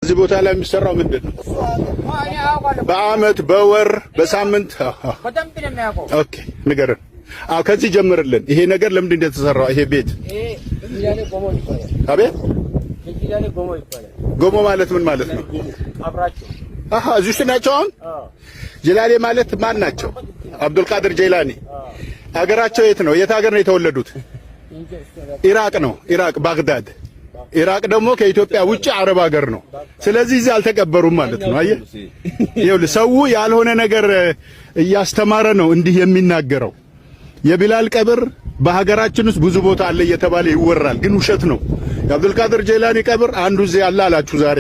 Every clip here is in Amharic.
እዚህ ቦታ ላይ የሚሰራው ምንድን ነው? በአመት፣ በወር፣ በሳምንት? በደንብ ነው የሚያውቀው። Okay፣ ንገረን። አዎ፣ ከዚህ ጀምርልን። ይሄ ነገር ለምንድን እንደተሰራው ይሄ ቤት? ይሄ ጂላኔ ጎሞ ይባላል። አቤት? የጂላኔ ጎሞ ይባላል። ጎሞ ማለት ምን ማለት ነው? ቀብራቸው። አሃ፣ እዚህ ውስጥ ናቸው አሁን። ጅላኔ ማለት ማን ናቸው? አብዱልቃድር ጀይላኒ። አገራቸው የት ነው? የት ሀገር ነው የተወለዱት? ኢራቅ ነው። ኢራቅ ባግዳድ። ኢራቅ ደግሞ ከኢትዮጵያ ውጭ አረብ ሀገር ነው። ስለዚህ እዚህ አልተቀበሩም ማለት ነው። አየህ፣ ይኸውልህ ሰው ያልሆነ ነገር እያስተማረ ነው እንዲህ የሚናገረው። የቢላል ቀብር በሀገራችን ውስጥ ብዙ ቦታ አለ እየተባለ ይወራል፣ ግን ውሸት ነው። የአብዱልቃድር ጀይላኒ ቀብር አንዱ እዚህ አለ አላችሁ ዛሬ።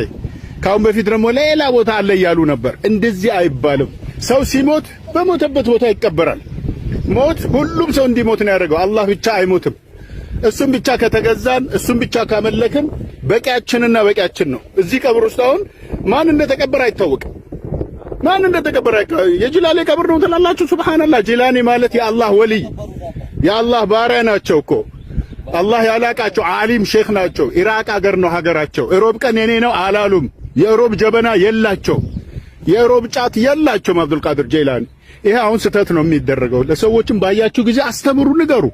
ካሁን በፊት ደግሞ ሌላ ቦታ አለ እያሉ ነበር። እንደዚህ አይባልም። ሰው ሲሞት በሞተበት ቦታ ይቀበራል። ሞት ሁሉም ሰው እንዲሞት ነው ያደረገው። አላህ ብቻ አይሞትም። እሱም ብቻ ከተገዛን፣ እሱም ብቻ ካመለክን በቂያችንና በቂያችን ነው። እዚህ ቀብር ውስጥ አሁን ማን እንደተቀበረ አይታወቅም። ማን እንደተቀበረ የጅላኔ ቀብር ነው ትላላችሁ? ሱብሃንአላህ። ጂላኒ ማለት የአላህ ወልይ፣ የአላህ ባሪያ ናቸው እኮ፣ አላህ ያላቃቸው ዓሊም ሼክ ናቸው። ኢራቅ አገር ነው ሀገራቸው። እሮብ ቀን የኔ ነው አላሉም። የእሮብ ጀበና የላቸው፣ የእሮብ ጫት የላቸውም። አብዱልቃድር ጀይላኒ፣ ይሄ አሁን ስህተት ነው የሚደረገው። ለሰዎችም ባያችሁ ጊዜ አስተምሩ፣ ንገሩ።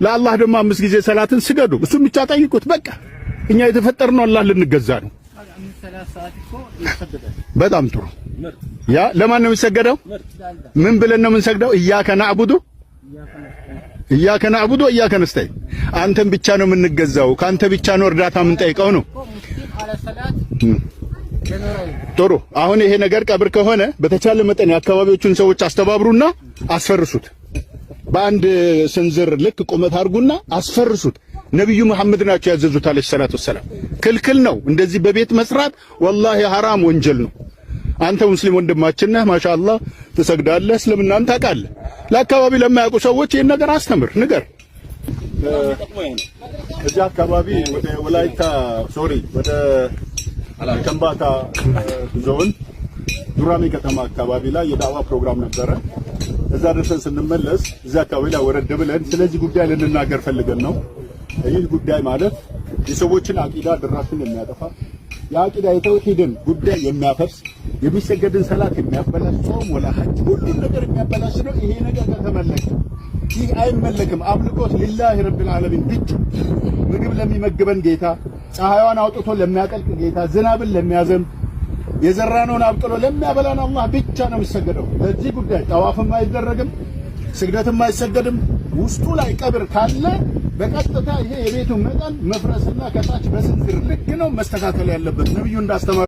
ለአላህ ደግሞ አምስት ጊዜ ሰላትን ስገዱ። እሱም ብቻ ጠይቁት። በቃ እኛ የተፈጠርነው አላህ ልንገዛ ነው። በጣም ጥሩ። ያ ለማን ነው የሚሰገደው? ምን ብለን ነው የምንሰግደው? إياك نعبد إياك نعبد وإياك نستعين። አንተን ብቻ ነው የምንገዛው፣ ከአንተ ብቻ ነው እርዳታ የምንጠይቀው ነው። ጥሩ። አሁን ይሄ ነገር ቀብር ከሆነ በተቻለ መጠን የአካባቢዎቹን ሰዎች አስተባብሩና አስፈርሱት። በአንድ ስንዝር ልክ ቁመት አድርጉና አስፈርሱት። ነብዩ መሐመድ ናቸው ያዘዙት عليه الصلاة والسلام። ክልክል ነው እንደዚህ በቤት መስራት፣ ወላሂ ሐራም ወንጀል ነው። አንተ ሙስሊም ወንድማችን ነህ፣ ማሻአላህ ትሰግዳለህ፣ እስልምናን ታውቃለህ። ለአካባቢ ለማያውቁ ሰዎች ይህን ነገር አስተምር፣ ንገር። እዚህ አካባቢ ወደ ወላይታ፣ sorry፣ ወደ ከምባታ ዞን ዱራሜ ከተማ አካባቢ ላይ የዳዋ ፕሮግራም ነበረ። እዛ ደርሰን ስንመለስ እዚያ አካባቢ ላይ ወረድ ብለን ስለዚህ ጉዳይ ልንናገር ፈልገን ነው። ይህ ጉዳይ ማለት የሰዎችን አቂዳ ድራሹን የሚያጠፋ፣ የአቂዳ የተውሂድን ጉዳይ የሚያፈርስ፣ የሚሰገድን ሰላት የሚያበላሽ፣ ጾም ወላ ሐጅ ሁሉን ነገር የሚያበላሽ ነው። ይሄ ነገር ከተመለከ ይህ አይመለክም። አምልኮት لله رب العالمين ብቻ፣ ምግብ ለሚመግበን ጌታ፣ ፀሐይዋን አውጥቶ ለሚያጠልቅ ጌታ፣ ዝናብን ለሚያዘንብ፣ የዘራነውን አብቅሎ ለሚያበላን አላህ ብቻ ነው የሚሰገደው። ለዚህ ጉዳይ ጠዋፍም አይደረግም፣ ስግደትም አይሰገድም። ውስጡ ላይ ቀብር ካለ በቀጥታ ይሄ የቤቱ መጠን መፍረስና ከታች በስንዝር ልክ ነው መስተካከል ያለበት ነብዩ እንዳስተማሩ።